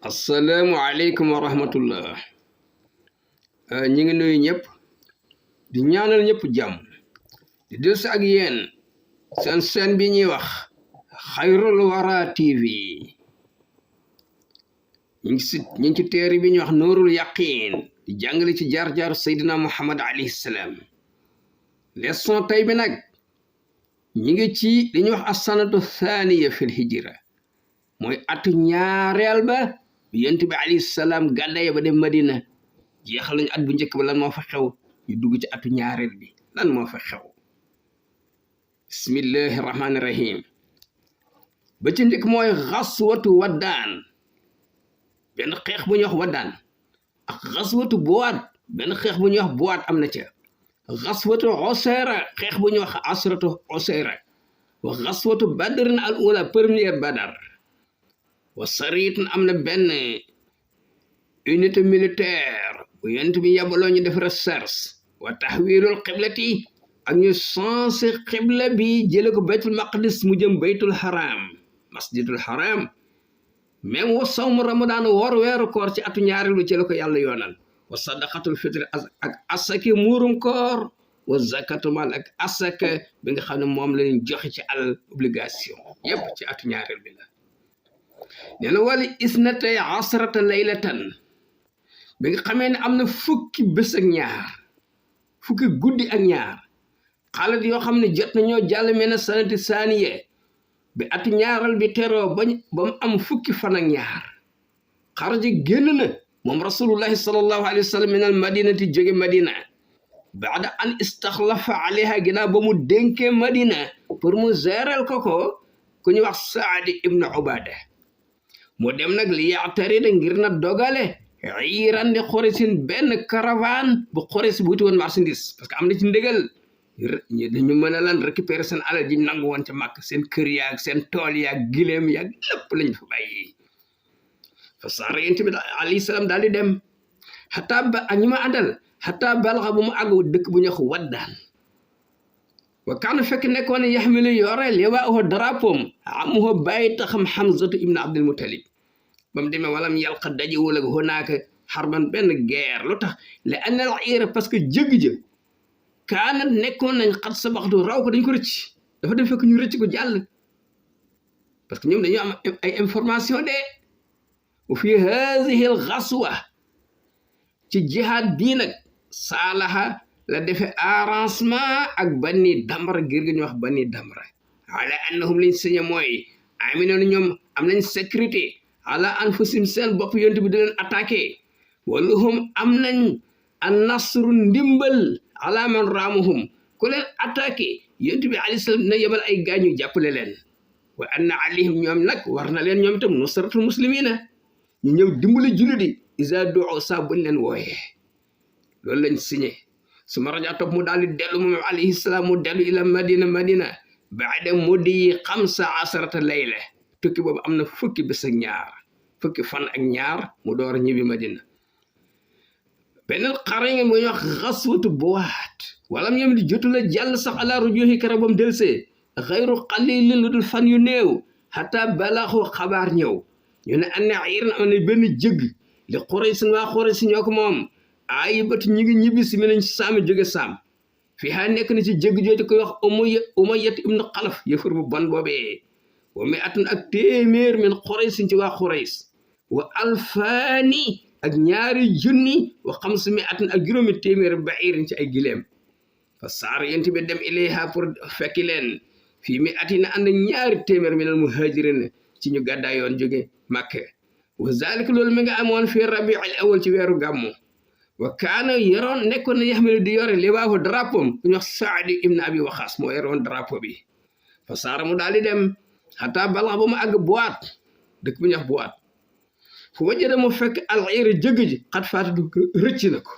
asalaamualeykum wa rahmatullah. ñi ngi nuyu ñëpp di ñaanal ñëpp jàmm di dellusi ak yéen seen chaîne bi ñuy wax Xayrul Wara TV. ñu ngi ci téere bi ñuy wax Nuurul Yaqiin di jàngale ci jaar-jaaru Seydina Muhammad alayhi salaam. leçon tey bi nag ñi ngi ci li ñuy wax as-sanatu thaniya fil hijra, mooy atu ñaareel ba bi yonent bi alayhi salaam gàddaay ba dem Madina. jeexal nañu at bu njëkk ba lan moo fa xew, ñu dugg ci atu ñaareel bi lan moo fa xew. bismillahi rahmaani rahim. ba ci njëkk mooy xaswatu waddaan, benn xeex bu ñuy wax waddaan, ak xaswatu buwaat, benn xeex bu ñuy wax buwaat am na ca. xaswatu oseyra, xeex bu ñuy wax asratu oseyra. wa xaswatu badrin al ula, première badar. wa sariitun am na benn unité militaire bu yonent bi yabaloo ñu def recherche. wa tahwilul xiblati, ak ñu sensé xibla bi jële ko baytul maqdis mu jëm baytul haram, masjidul haram. même wa sawmu ramadan, woor weeru koor ci atu ñaareelu ci la ko yàlla yoonal. wa sadaqatul fitri, ak asaka muurum koor. wa zakatu mal, ak asaka bi nga xam ne moom la ñu joxe ci al obligation, yépp ci atu ñaareel bi la. nee na wala isnatay asrata laylatan, bi nga xamee ne am na fukki bés ak ñaar, fukki guddi ak ñaar, xalat yoo xam ne jot nañoo jàll mel na sanati saaniye bi atu ñaaral bi teroo ba mu am fukki fan ak ñaar. xaraja génn na moom rasulullahi sallallahu alayhi wa sallam min al madinati, jóge madina, baada an istaxlafa alayha, ginnaaw ba mu dénkee madina pour mu gérer ko ku ñu wax saadi ibnu ubada. mu dem nag li yaxtarida ngir na dogale iiran di xoresin benn caravane bu xores bu wuti woon marchandise, parce que am na ci ndigal dañu mën a lan récupérer seen alal ji nangu woon ca màkk, seen kër yaag seen tool yaag gileem yaag lépp lañ fa bàyyi. fa saara yonent bi alayhi salaam daal di dem xataa ba ak ñi ma àndal xataa balxa bu mu àgg dëkk bu ñu wax waddaan. wa kaana fekk nekkoon ne yaxmilu yore liwaahu drapeau amuhu bàyyi taxam Hamzatu ibnu Abdul Muttalib. ba mu demee walam yalqa dajewul ak honaaka xarban benn guerre. lu tax li anna al iira, parce que jëgg jë kaanat nekkoon nañ xat sabaxtu raw ko dañ ko rëcc, dafa dem fekk ñu rëcc ko jàll, parce que ñoom dañoo am ay information de. wa fi haadihi al xaswa, ci jihaad bii nag saalaha la defee arrangement ak Bani Damra, ngir gi ñu wax Bani Damra, ala annahum liñ sañe mooy aminoon ñoom am nañ sécurité ala anfusim seen bopp, yonent bi da leen attaqué. wala hum am nañ an nasru ndimbal ala man raamuhum, ku leen attaqué yonent bi alayhi salaam dina yebal ay gaañu jàppale leen. wa anna alayhim ñoom nag war na leen ñoom itam nusratul muslimina, ñu ñëw dimbali jullit yi isa doo saa buñ leen wooyee. loolu lañ signé. su ma rajo topp mu daal di dellu moom alayhi salaam, mu dellu ila madina baada muddi xamsa asarata layla, tukki boobu am na fukki bés ak ñaar, fukki fan ak ñaar mu door a ñibbi madina. beneen xare ngeen mooy wax xaswatu buwaat, wala ñoom di jotu la jàll sax ala rujuhi kara bam delsee xayru qalilin lu dul fan yu néew, xataa balaaxu xabaar ñëw ñu ne anne iran am na benn jëgg li Quraysh waa Quraysh ñoo ko moom. ay batu ñi ngi ñibbi si mi nañ saami jóge saam. fii xaa nekk na ci jëgg jooju koy wax Umayyat ibnu Xalaf, yëfër bu bon boobee. wa mi atun ak téeméer min Quraysh ci waa Quraysh. wa alfaani ak ñaari junni wa xamsu mi atun ak juróomi téeméer ba'irin ci ay gileem. fa saar yent bi dem ilayha pour fekki leen fii mi atina ànd ñaari téeméer minal muhajirin ci ñu gàddaayoon jóge Makka. wa zalika loolu mi nga amoon fi rabiul awal ci weeru gàmmu. wa kaana yoroon nekkoon na yaxmilu di yore liwaahu drapeau ku ñu wax Saadi ibn Abi Waqaas moo yoroon drapeau bi. fa saara mu daal di dem xataa balax ba mu àgg buwaat, dëkk bu ñu wax buwaat. fu wajjada mu fekk al-iira jëgg ji xat faatatu rëcc na ko.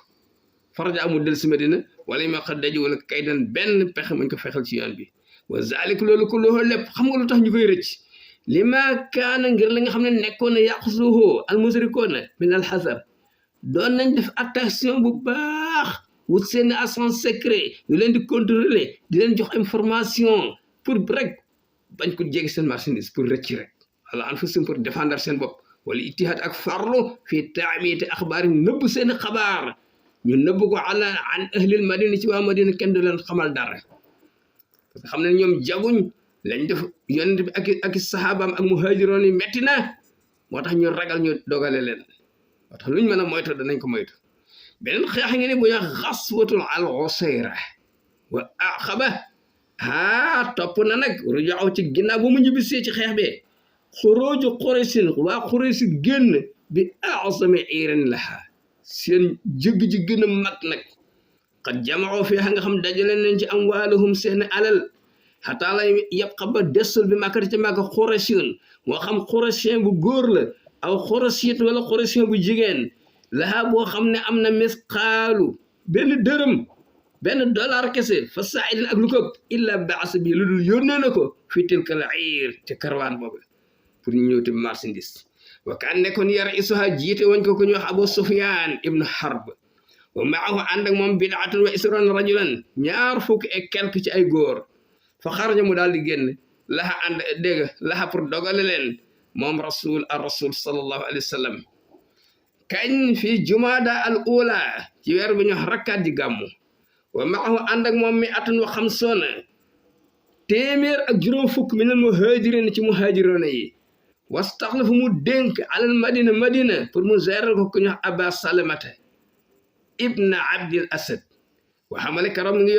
faraja amul del si Madina wala ma xa daji wala kaydan benn pexe mañ ko fexel ci yoon bi. wa zalik loolu ko loolu lépp xam nga lu tax ñu koy rëcc. li ma kaana ngir la nga xam ne nekkoon na yaqsuhu al musrikoona min al xasar, doon nañ def attention bu baax, wut seen agent secret yu leen di contrôler, di leen jox information pour rek bañ ko jéggi seen marchandise, pour rëcc rek. ala anfusihim, pour défendre seen bopp. wala itihaad ak farlu fii taamiyati axbaar nëbb seeni xabaar ñu nëbb ko an ahlil madina ci waa madina kenn du leen xamal dara parce que xam ne ñoom jaguñ lañ def yonent bi ak saxaabaam ak muhaajiroon yi metti na moo tax ñu ragal ñu dogale leen moo tax luñ mën a moytu danañ ko moytu beneen xeex ngi ne bu ñu xaswatul al usayra wa aqaba topp na nag rujaaw ci ginnaaw ba mu ñibbisee ci xeex bi xuruuju Quraysin waa Quraysh génn bi a'zami iirin laha seen jëgg ji gën a mag nag qad jama'u fiha nga xam dajale nañ ci amwaalahum seen alal xataa la yabqa ba desul bi Makka ci Makka Qurayshun moo xam Qurayshien bu góor la aw Qurayshit wala Qurayshien bu jigéen laha boo xam ne am na misqaalu benn dërëm benn dollar kese fa saa'idin ak lu ko illa ba'asa bi lu dul yónnee na ko fi tilka al iir ci karwaan boobu pour ñu ñëw te marchandise wa kaan nekkoon yara isuha jiite woñ ko ñu wax Abu Sufyaan ibnu Harb wa maahu ànd ak moom bid'atun wa isron rajulan ñaar fukk et quelque ci ay góor fa xaraja mu daal di génn laxa ànd dégg laxa pour dogale leen moom rasul sallallahu alayhi wa sallam kañ fii jumaada al ula ci weer bi ñu wax rakkaat ji gàmmu wa maahu ànd ak moom mi atun wa xamsoona téeméer ak juróom fukk minal muhajirin ci muhajirona yi wastaxlafu mu dénk alal madina pour mu gérer ko ku ñu wax Aba Salamata ibna Abdil Asad wa xamale karam mi ngi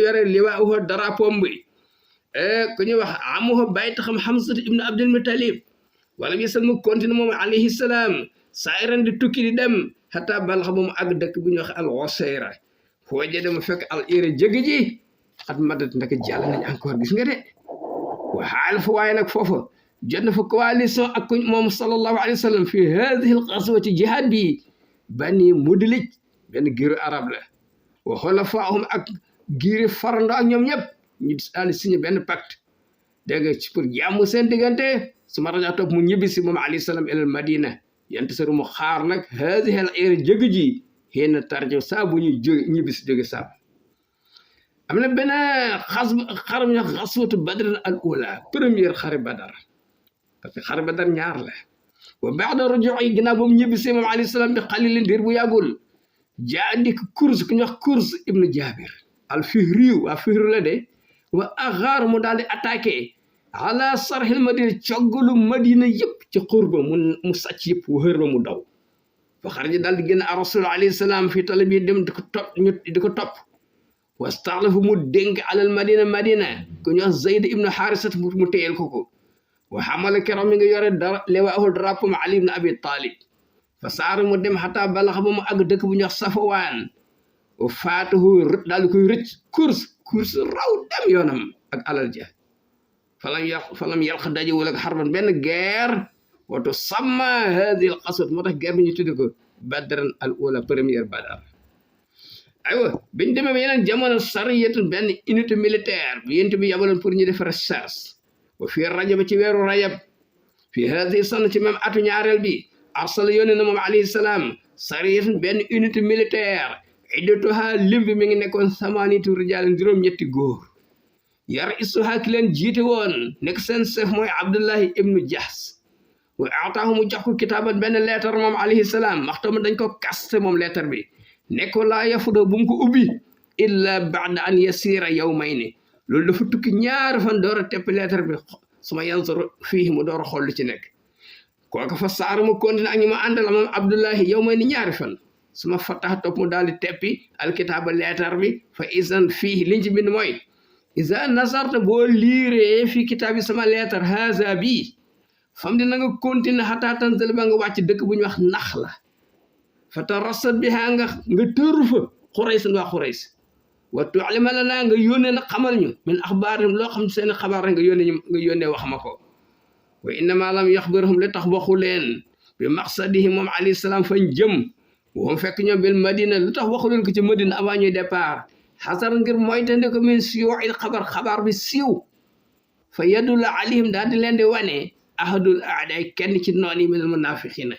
yore liwaahu drapeau bi ku ñu wax amuhu bayt xam Hamzat ibnu Abdul Muttalib wala bi sal mu continue moom alayhi salaam saayiran di tukki di dem xataa balaxa ba mu àgg dëkk bu ñu wax al Usayra foo jëde mu fekk al ira jëgg ji xat madat ndaka jàll nañ encore gis nga de wa xaal fa waaye nag foofa jot na fa coalition ak moom sallallahu alayhi wa sallam fi hadihi al qaswa ci jihaad bi bani Mudlij benn giiru arab la wa xulafaahum ak giiri farando ak ñoom ñëpp ñu daal di signé benn pacte dégg nga ci pour jàmm seen diggante su ma rajo topp mu ñibbi si moom alayhi salaam ilal madina yant saru mu xaar nag hadihi al ira jëgg ji xëy na tarjo saa bu ñuy jóge ñibbi si jóge saa am na benn xaram ñu xaswatu badr al ula première xare badar parce que xare badar ñaar la wa ba'da ruju'i ginnaaw ba mu ñibbi si moom alayhi salaam bi xalilin diir bu yàggul jaa dik Kurs ku ñu wax Kurs ibnu Jaabir al Fihriyu waa Fihri la de wa axaar mu daal di attaqué ala sarxil madina coggalu madina yëpp ci xurba mu sàcc yëpp wër ba mu daw fa xaraja daal di génn a rasul alayhi salaam fii talab yi dem di ko topp wastaxlafu mu dénk alal madina ku ñu wax Zayd ibnu Xaarisat mu téyel ko wa xamala keroog mi ngi yore dara liwaahu drapeau Ali ibn Abi Talib fa saar mu dem xataa balaxa ba mu àgg dëkk bu ñuy wax Safawaan wa faatahu daal di koy rëcc Kurs raw dem yoonam ak alal ja falam yalqa dajewul ak xarban benn guerre wato samma hadihi al qaswat moo tax guerre bi ñu tudde ko badran al ula première badar aywa biñ demee ba yeneen jamono sariyatu benn unité militaire bu yent bi yabaloon pour ñu def recherche wa fii rajab ci weeru rajab fii hadihi sana ci même atu ñaareel bi arsala yónnee na moom alayhi salaam sariyatu benn unité militaire iddatuha lim bi mi ngi nekkoon samanitu rijaalin juróom-ñetti góor yar isuha ki leen jiite woon nekk seen chef mooy Abdullahi ibnu Jahs wa ataahu mu jox ko kitaabat benn leetar moom alayhi salaam maxtama dañ ko kaste moom leetar bi nekko laa yafuda bu mu ko ubbi illa ba'da an yasira yawmayni loolu dafa tukki ñaari fan door a tepp leetar bi suma yansur fii mu door a xool lu ci nekk kooka fa saar mu continue ak ñi ma àndal moom Abdullahi yawmayni ñaari fan suma fatax topp mu daal di teppi alkitaaba leetar bi fa isan fii liñ ci bind mooy isa nasarta boo liiree fii kitaabi sama leetar haza bi fam di na nga continue xataa tanzil ba nga wàcc dëkk bu ñu wax Naxla fa tarassat biha nga tëru fa Quraysh waa Quraysh wa tu'lima lana nga yónnee na xamal ñu min axbaarihim loo xam seen xabaar rek nga yónnee wax ma ko wa innama lam yaxbirhum li tax waxu leen bi maqsadihim moom alayhi salaam fañ jëm woom fekk ñoom bil madina lu tax waxu leen ko ci madina avant ñuy départ xasar ngir moytandi ko min siyu'il xabaar bi siiw fa yadulla alayhim daal di leen di wane ahadul aaday kenn ci noon yi minal munafiqina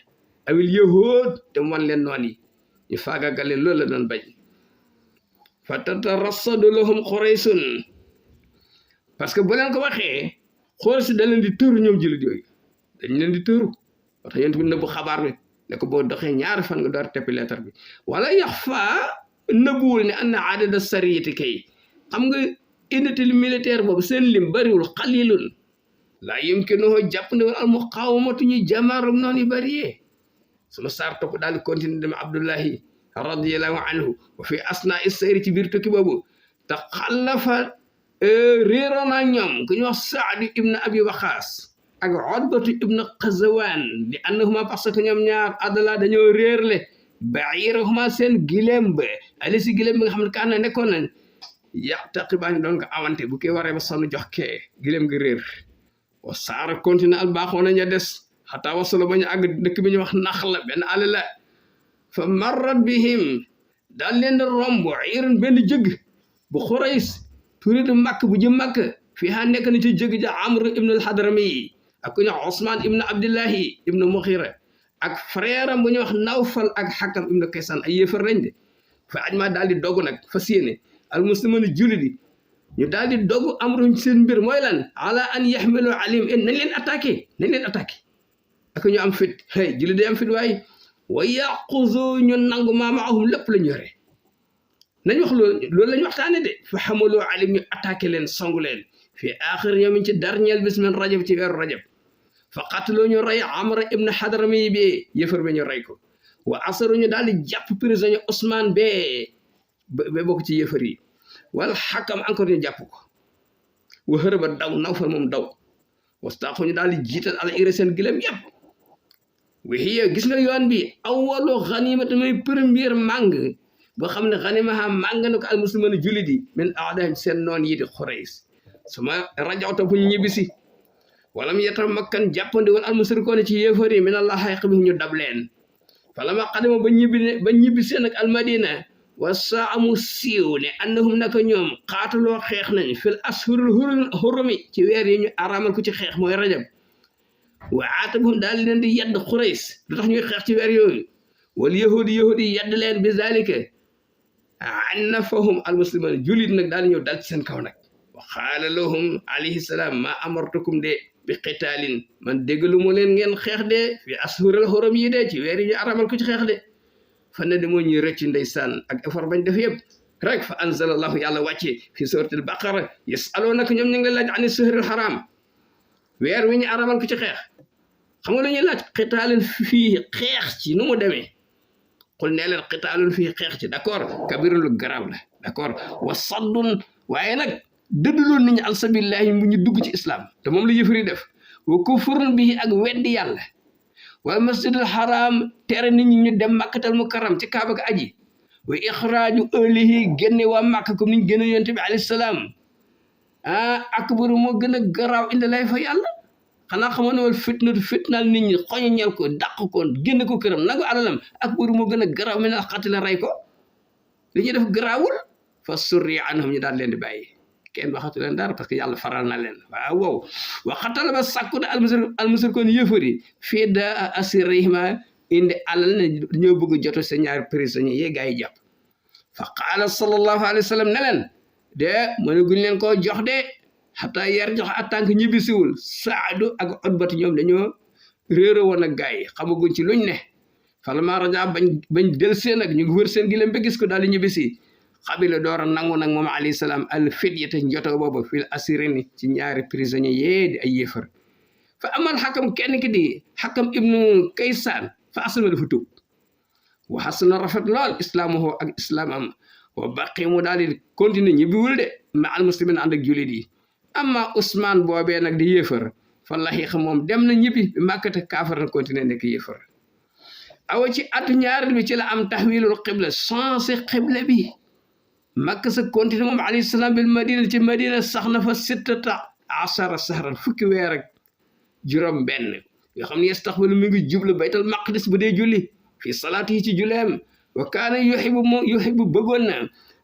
awil yahuud te mu wan leen noon yi ñu faagagal leen loolu la doon bañ fa tatarassadu lahum Qurayshun parce que bu leen ko waxee Quraysh da leen di tëru ñoom jullit yooyu dañ leen di tëru tax yonent bi nëbbu xabaar bi ne ko boo doxee ñaari fan nga door teppi lettre bi wala yaxfa nëbbuwul ne anna adada sariyati kay xam nga unité militaire boobu seen lim bariwul xalilun laa yumkinuhu jàpp ne wal al muqawamatu ñuy jamaarum noonu yu bëriyee suma saar topp daal di continuer dem Abdullahi radiyallahu anhu wa fi asna sayri ci biir tukki boobu te xalafa réeroon naa ñoom ku ñu wax Saad ibn Abi Waqaas ak Utbatu ibn Qazawaan di annahuma parce que ñoom ñaar adala dañoo réerle bairahuma seen gileem ba ali si gileem bi nga xam ne kaan na nekkoon nañ yaqtaqibaan doon ko awante bu koy waree ba sonn jox kee gileem gi réer wa saara continue al baaxoona ña des xataa wasalo ba ñu àgg dëkk bi ñu wax Naxla benn àll la fa marrat bihim daal leen di romb iirun benn jëgg bu Xurays turidu Makk bu jëm Makk fii haa nekk na ci jëgg ja Amr ibn al-Hadrami ak ku ñu wax Usmaan ibn Abdillahi ibn Muxira ak frère am bu ñu wax Nawfal ak Xakam ibn Kaysan ay yéefar lañ de fa ajma daal di dogu nag fas yéene al muslimuna julli di ñu daal di dogu amruñ seen mbir mooy lan ala an yaxmilu alim nañ leen attaqué ak ñu am fit hey julli day am fit waaye wa yaquzu ñu nangu maa maahum lépp la ñu yore nañ wax loolu la ñu waxtaane de fa xamaloo alim ñu attaqué leen songu leen fii axir yawmin ci dernier bis min rajab ci weeru rajab fa qatloo ñu rey Amr ibn Hadrami bi yëfar ba ñu rey ko wa asaru ñu daal di jàpp prisonnier Ousmane ba bokk ci yëfar yi wala Xakam encore ñu jàpp ko wa hërëba daw Nawfal moom daw wastaaxu ñu daal di jiital al ira seen gilem yëpp wixiye gis nga yoon bi awwalu xanimat mooy première màng boo xam ne xanimaha màng na ko al muslimana jullit yi min aadahim seen noon yi di Xurays suma rajawta bu ñu ñibbisi walam yatamakkan jàppandi wal al musrikoon ci yéefar yi min allah xayq bi ñu dab leen falama qadima ba ñibbisi nag al madina wa saamu siiw ne annahum naka ñoom xaataloo xeex nañ fil ashurul hurumi ci weer yi ñu araamal ko ci xeex mooy rajab wa aatabahum daal leen di yedd Xurays lu tax ñuy xeex ci weer yooyu wal yahudi yedd leen bi zalika annafahum al musliman julit nag daal ñëw dal ci seen kaw nag wa qaala lahum alayhi salaam ma amartukum de bi qitaalin man déggalu mu leen ngeen xeex de fi ashurul hurum yi de ci weer yi ñu araamal ko ci xeex de fan ne de moo ñuy rëcc ndeysaan ak effort bañ def yëpp rek fa anzalallahu yàlla wàcce fi suratul baqara yasalunaka ñoom ñu ngi laaj ani shahril haram weer wi ñu aramal ko ci xeex xam nga lu ñuy laaj qitaalun fii xeex ci nu mu demee xul nee leen qitaalun fii xeex ci d'accord kabirun lu garaaw la d'accord wa saddun waaye nag dëdduloon nit ñi an sabilillahi mu ñu dugg ci islam te moom la yëfari def wa kufrun bihi ak weddi yàlla wal masjidul haram tere nit ñi ñu dem makkatal mukarram ci kaaba ga aji wa ixraaju ahlihi génne waa màkk comme niñ génne yonent bi alayhi salaam akbaru moo gën a garaaw indi lay fa yàlla xanaa xamoon ne wal fitnaal nit ñi xoñoñal ko dàq ko génne ko këram nangu alalam akbaru moo gën a garaaw mi na xatila rey ko li ñuy def garaawul fa surri anhum ñu daal leen di bàyyi kenn waxatu leen dara parce que yàlla faral na leen waaw wow wa xatala ba sàkku na almusrikoon yëfari fii da asirihima indi alal ne ñoo bëgg joto sa ñaari prisonniers yee gaa yi jàpp fa qaala sallallahu alayhi wa sallam ne leen de mënaguñ leen koo jox de xataa yar jox en tant que ñibbisiwul Saadu ak Utbatu ñoom dañoo réeré woon ak gaa yi xamaguñ ci luñ ne falama raja bañ del seen nag ñu ngi wër seen gileem ba gis ko daal di ñibbisi xabila door a nangu nag moom alayhi salaam al fidyata njoto boobu fil asirini ci ñaari prisonniers yee di ay yéefar fa amal xakam kenn ki di xakam ibnu Kaysaan fa aslama dafa tuub wa xasana rafet lool islaamuhu ak islaamam wa baqi mu daal di continuer ñibbiwul de ma al muslimin ànd ak jullit yi amma Ousmane boobee nag di yéefar fa laxiix moom dem na ñibbi bi màkkate kaafar na continuer nekk yéefar awa ci atu ñaareel bi ci la am taxwilul xibla changé xibla bi makka sa continuer moom alayhi salaam bil madina ci madina sax na fa sittata asara sahran fukki weer ak juróom benn yoo xam ne yastaxbilu mi ngi jublu baytal maqdis bu dee julli fii salaati yi ci juleem wa kaana yuhibbu bëggoon na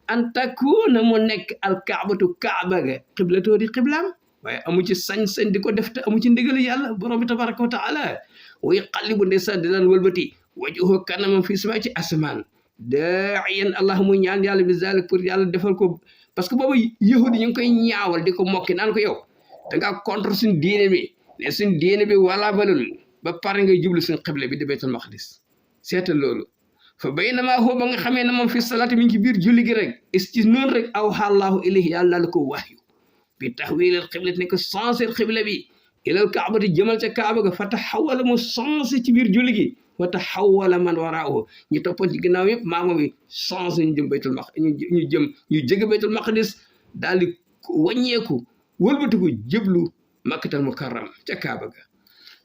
an takuna mu nekk alkaabatu kaaba ga xiblatoo di xiblaam waaye amu ci sañ-sañ di ko def te amu ci ndigal yàlla borom bi tabaraka wa taala way qallibu ndeysaan di daan wëlbati wajhu kanamam fii sama ci asamaan daa'iyan allah muy ñaan yàlla bi zalik pour yàlla defal ko parce que boobu yahudi ñu ngi koy ñaawal di ko mokki naan ko yow da ngaa contre suñ diine bi ne suñ diine bi wala balul ba pare ngay jublu suñu xibla bi di baytul maqdis seetal loolu fa baynama huwa ba nga xamee ne moom fi salaati mi ngi ci biir julli gi rek is ci noonu rek awhaa Allahu ilayhi yàlla la ko wahyu bi tahwiilil xibla ne ko changé xibla bi ilal kaabati jëmal ca kaaba ga fa taxawala mu changé ci biir julli gi wa taxawala man waraahu ñu toppoon ci ginnaaw yëpp maama bi changé ñu jëm baytul maq ñu jege baytul maqdis daal di wàññeeku wëlbatiku jëblu makkatal mukarram ca kaaba ga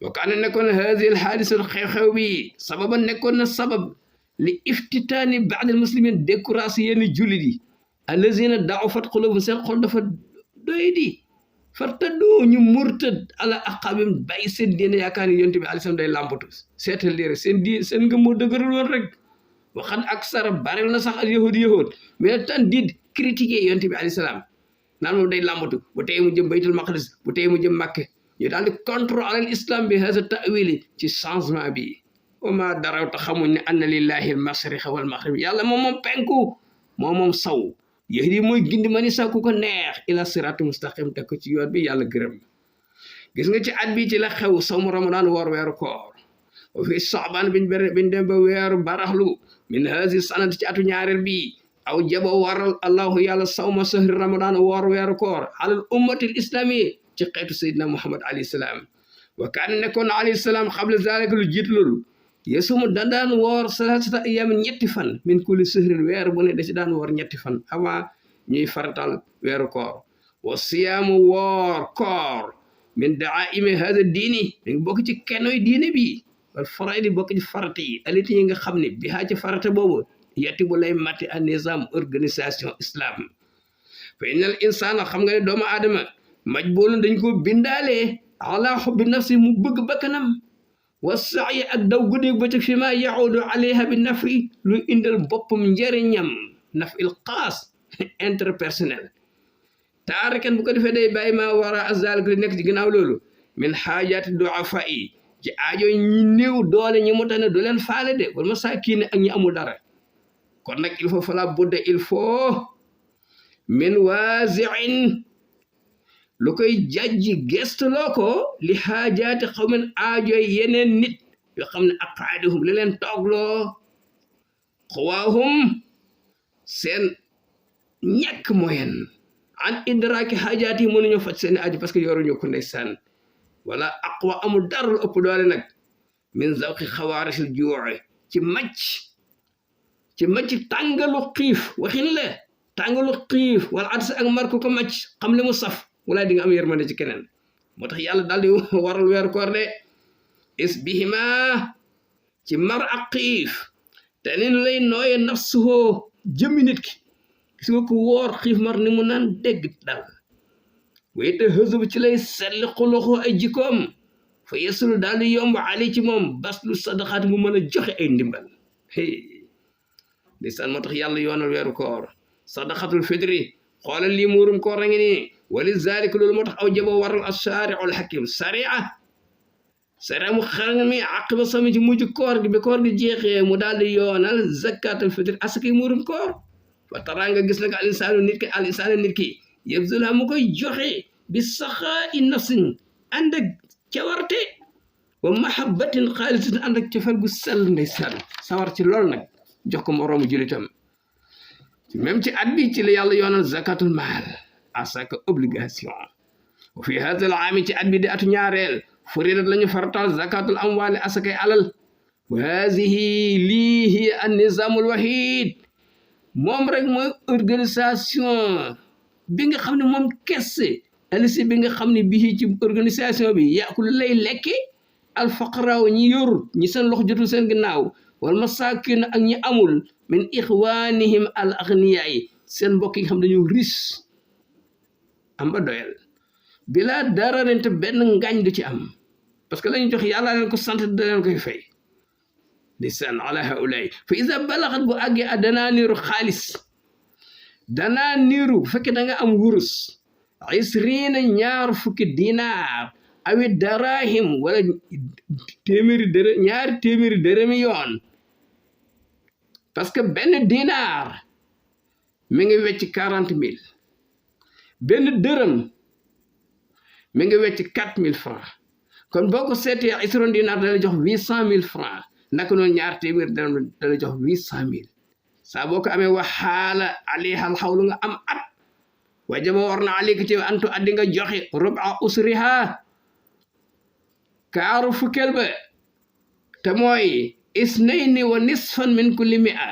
wa kaana nekkoon haadihi alxaadisatu xew-xew bi sababan nekkoon na sabab li iftitaani baad almuslimin découragé yenn jullit yi allazina daafat qulubuhum seen xol dafa doy di fartaddu ñu murtad ala aqabim bàyyi seen diine yaakaar ni yonent bi alayhi salaam day làmbatu seetal lii rek seen ngëm moo dëgërul woon rek waxan ak sara baril na sax al yahud mais tan di critiquer yonent bi alayhi salaam naan moom day làmbatu bu tey mu jëm baytul maqdis bu tey mu jëm Makka ñu daal di contre alal islam bi hasa ta'wili ci changement bi wa ma daraw ta xamuñ ne anna lillahi al mashriqa wal maghrib yàlla moom penku moom saw yahdi mooy gindi ma ni sax ku ko neex ila sirati mustaqim te ko ci yoon bi yàlla gërëm gis nga ci at bi ci la xew sawmu ramadan woor weeru koor wa fi saaban biñ dem ba weeru baraxlu min hasi sanat ci atu ñaareel bi aw jaba waral allahu yàlla sawma sahri ramadan woor weeru koor alal ummatil islami ci xeetu sayyidina muhammad alayhi salaam wa kaana nekkoon alayhi salaam xabla zalika lu jiit loolu yesumu daan woor salasata ayyam ñetti fan min kulli sahrin weer bu ne da ci daan woor ñetti fan avant ñuy faratal weeru koor wa siyaamu woor koor min daaimi hada diini dañ bokk ci kenoy diine bi wal faraydi bokk ci farata yi aliti yi nga xam ne bi haa ci farata boobu yetti bu lay matti an nizam organisation islam fa innal insana xam nga ne doomu aadama majboolun dañ ko bindaalee ala hubbi nafsi mu bëgg bakkanam wa sa'yi ak daw guddeeg bëccëg fi ma yaudu alayha bi nafi lu indal boppam njëriñam nafil xaas interpersonnel taarikan bu ko defee day bàyyi ma wara azalik li nekk ci ginnaaw loolu min xaajaati duafa yi ci aajo ñi néew doole ñi mu tane du leen faale de wala masaakiin ak ñi amul dara kon nag il faut fala budde il faut min waasiin lu koy jajji gestuloo ko li xaajaati xawmen aajoy yeneen nit yoo xam ne aqaadihum li leen toogloo xuwaahum seen ñàkk moyen an idraaki xaajaati yi mënuñoo faj seen aajo parce que yoruñu ko ndeysaan wala aqwa amul dara lu ëpp doole nag min zawqi xawaarisil juuxe ci macc tàngalu xiif waxin la tàngalu xiif wala adsa ak mar ko macc xam li mu saf wala di nga am yërmande ci keneen moo tax yàlla daal di waral weeru koor de is bihima ci mar ak xiif te nin lay nooye nafsuhoo jëmmi nit ki gis nga ko woor xiif mar ni mu naan dégg dal wayte hësub ci lay selli xuluxu ay jikkoom fa yesul daal di yomb ali ci moom baslu sadaqaat mu mën a joxe ay ndimbal ndeysaan moo tax yàlla yoonal weeru koor sadaqatul fitri xoolal lii muurum koor a ngi nii wali zalik loolu moo tax aw jaba waral ashaariu alxakim saria mu xarañ mi aqiba sami ci mujj koor gi bi koor gi jeexee mu daal di yoonal zakatul fitri asakay muurum koor fa taraa nga gis nag al insaanu nit ki yabzula mu koy joxe bi saxaa i nafsin ànd ak cawarte wa mahabbatin xaalisatin ànd ak cofeel gu sell ndeysaan sawar ci lool nag jox ko moroomu julitam même ci at bi ci la yàlla yoonal zakatul maal asaka obligation wa fi hada al aami ci at bi di atu ñaareel furidat lañu faratal zakatul amwaali asakay alal wa haadihi lii hiya an nizaamul wahid moom rek mooy organisation bi nga xam ne moom kese alisi bi nga xam ne bii ci organisation bi yaakulu lay lekke alfaqaraaw ñi yor ñi seen loxo jotul seen ginnaaw wal masaakin ak ñi amul min ixwanihim al agniyaay seen mbokk yi nga xam dañu riche am ba doyal bila dara rente benn ngaañ du ci am parce que lañu jox yàlla leen ko sant da leen koy fay lisan ala haulay fa ida balaxat bu àggee a danaa niiru xaalis danaa niiru bu fekkee da nga am wurus isriina ñaar fukki dinaar awi darahim wala ñaari téeméeri dërëmi yoon parce que benn dinaar mi ngi wecc 40 000 benn dërëm mi ngi wecc 4 000 francs kon boo ko seetee isron dinaar da la jox 800 000 francs naka noonu ñaar téeméer da la jox 800 000 saa boo ko amee waxaala alayha alxawlu nga am at wajaba war na aleyka ci antu addi nga joxe ruba usriha kaaru fukkeel ba te mooy isnayni wa nisfan min kulli mi'a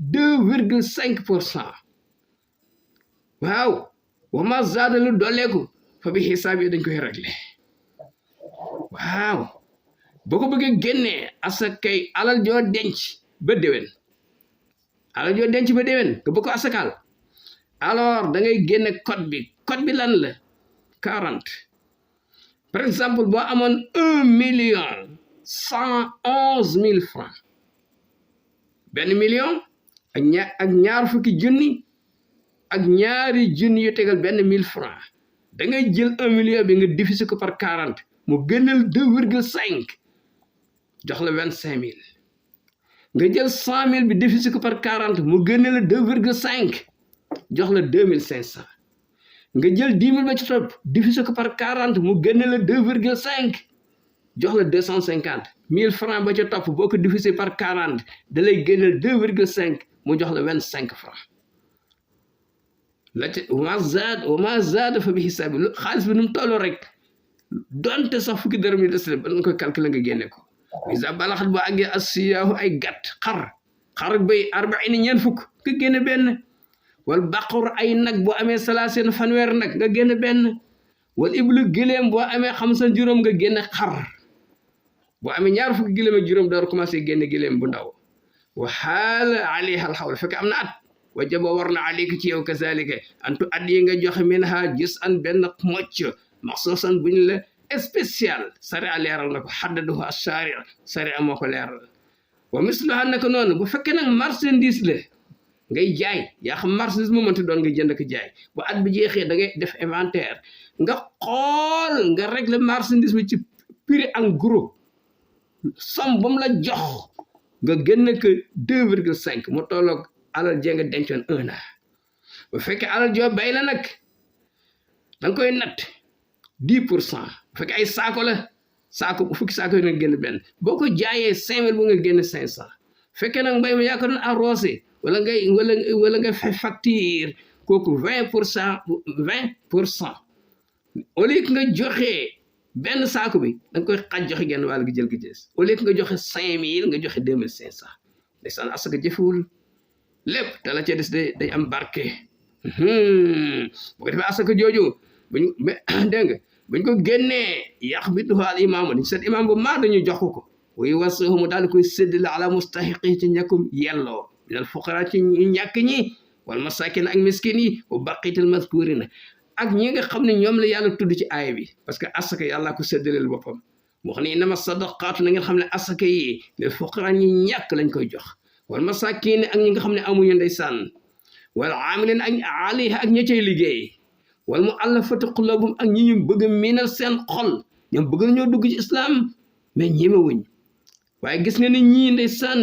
2,5%. waaw wa ma zaada lu dooleeku fa bi xisaab yi dañ koy réglé waaw boo ko bëggee génnee asakay alal joo denc ba déwén alal joo denc ba déwén nga bëgg ko asakal alors da ngay génne code bi lan la 40 par exemple boo amoon 1,111,000 francs 1,000,000 ak ñaar fukki junni ak ñaari junni yu tegal 1,000 francs da ngay jël 1,000,000 bi nga diviser ko par 40 mu gënal 2,5 jox la 25,000 nga jël 100,000 bi diviser ko par 40 mu gënal 2,5 jox la 2,500 nga jël 10,000 ba ci topp diviser ko par 40 mu gënal la 2,5 jox la 250 1000 francs ba ca topp boo ko diviser par 40 da lay gënal 2,5 mu jox la 25 francs la ca wa ma zaada fa bi xisaabi xaalis bi nu mu toll rek donte sax fukki dërëm yi des ba nga koy calculer nga génne ko isa balaxat boo àggee asiyaahu ay gàtt xar bay 40 ñeent fukk nga génne benn wal baqur ay nag boo amee salaaseen fanweer nag nga génne benn wal iblu gileem boo amee 50 juróom nga génne xar boo amee ñaar fukki gileem ak juróom door commencé génne gileem bu ndaw wa xaala alayha alxawl fekk am na at wajaba war na aleyka ci yow kazalika antu at yi nga joxe min ha gis an benn mocc maxsuusan buñ la spécial sariya leeral na ko xaddaduhu asharia sariya moo ko leeral wa misluha naka noonu bu fekkee nag marchandise la ngay jaay yaa xam marchandise mu mënti doon nga jënd ko jaay bu at bi jeexee da ngay def inventaire nga xool nga régler marchandise bi ci prix en gros somme ba mu la jox nga génn ko 2,5 mu tolloog alal jee nga dencoon 1 an bu fekkee alal joo bay la nag da nga koy natt 10%. bu fekkee ay saako la saako bu fukki saako yi nga génn benn boo ko jaayee 5,000 bu nga génn 500 fekkee nag mbay mi yaa ko doon arrosé wala nga fay facture kooku 20% au lieu que nga joxe benn saako bi da nga koy xaj joxe genn wàll gi jël gi jees au lieu que nga joxe 5,000 nga joxe 2,500 ndeysaan asaka jëfewul lépp te la ca des day am barke bu ko defee asaka jooju buñ dégg nga buñ ko génnee yàq bi tuxaal imaam dañ seet imaam bu maa dañu jox ko wuy wasahu mu daal di koy séddale ala mustahiqi ci ñàkkum yelloo minal fuqara ci ñàkk ñi wal masakin ak miskin yi wa baqitil mazkurina ak ñi nga xam ne ñoom la yàlla tudd ci aaya bi parce que asaka yàlla ko séddaleel boppam wax ne innama sadaqaatu na ngeen xam ne asaka yi lil fuqara ñi ñàkk lañ koy jox wal masakin ak ñi nga xam ne amuñu ndeysaan wal aamilin ak alayha ak ña cay liggéey wal muallafati qulubuhum ak ñi ñu bëgg a miinal seen xol ñoom bëgg nañoo dugg ci islam mais ñemewuñ waaye gis nga ne ñii ndeysaan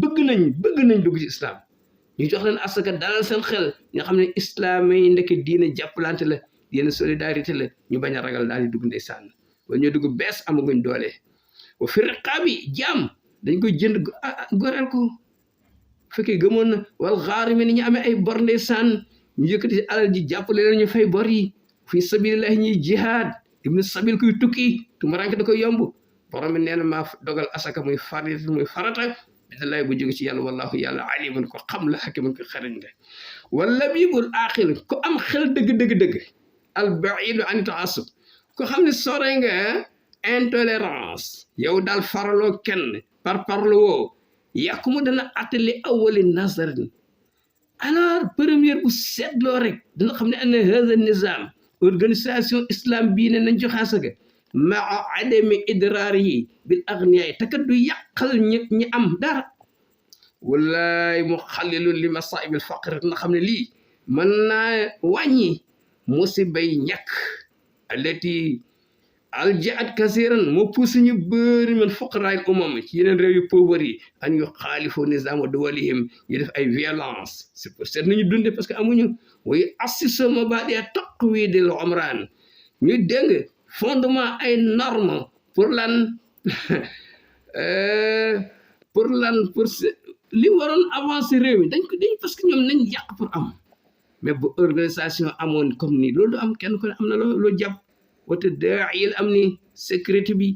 bëgg nañ dugg ci islam ñu jox leen asaka dalal seen xel nga xam ne islam yi ndeke diine jàppalante la diine solidarité la ñu bañ a ragal daal di dugg ndeysaan wala ñoo dugg bees amaguñ doole wa fi riqaabi jaam dañ koy jënd goreel ko fekkee gëmoon na wal ghaarimiin ni ñu amee ay bor ndeysaan ñu yëkkati ci alal ji jàppale leen ñu fay bor yi fi sabilillahi ñuy jihaad ibnu sabil kuy tukki tumaranke da koy yomb borom bi nee na maa dogal asaka muy farata billahi bu jóge ci yàlla wallahu yàlla alimun ko xam la hakimun ko xarañ la wala bibul aqil ko am xel dëgg al baidu an taassub ko xam ne sore nga intolérance yow daal faraloo kenn par parloo yàqu mu dana attali awali nazarin alors première bu seetloo rek dana xam ne anna hada nizam organisation islam bii ne nañ joxe asaka maa adami idraar yi bil agniyaay te kat du yàqal ñi am dara wallaay mu xallilun li masaibil faqr na xam ne lii mën naa wàññi musibay ñàkk allati aljaat kasiran moo poussé ñu bëri man fuqaraayil umam ci yeneen réew yu pauvre yi an yu xaalifoo nizaama duwalihim ñu def ay violence c'est pour seet nañu dunde parce que amuñu way assiso mabadi taqwidil umran ñu dégg fondement ay normes pour lan pour lan pour li waroon avancer réew mi dañ parce que ñoom nañ yàq pour am mais bu organisation amoon comme ni loolu am kenn ko ne am na loo jàpp wate daayil am ni sécurité bi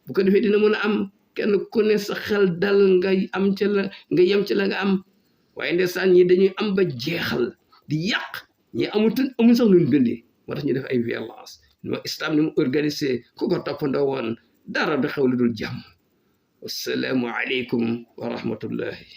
bu ko defee dina mën a am kenn ku ne sa xel dal nga am ca la nga yem ca la nga am waaye ndeysaan ñi dañuy am ba jeexal di yàq ñi amul sax luñ bindee moo tax ñu def ay violence no islam ni mu organisé ku ko toppandoo woon dara du xew lu dul jàmm wassalaamu aleykum wa rahmatullahi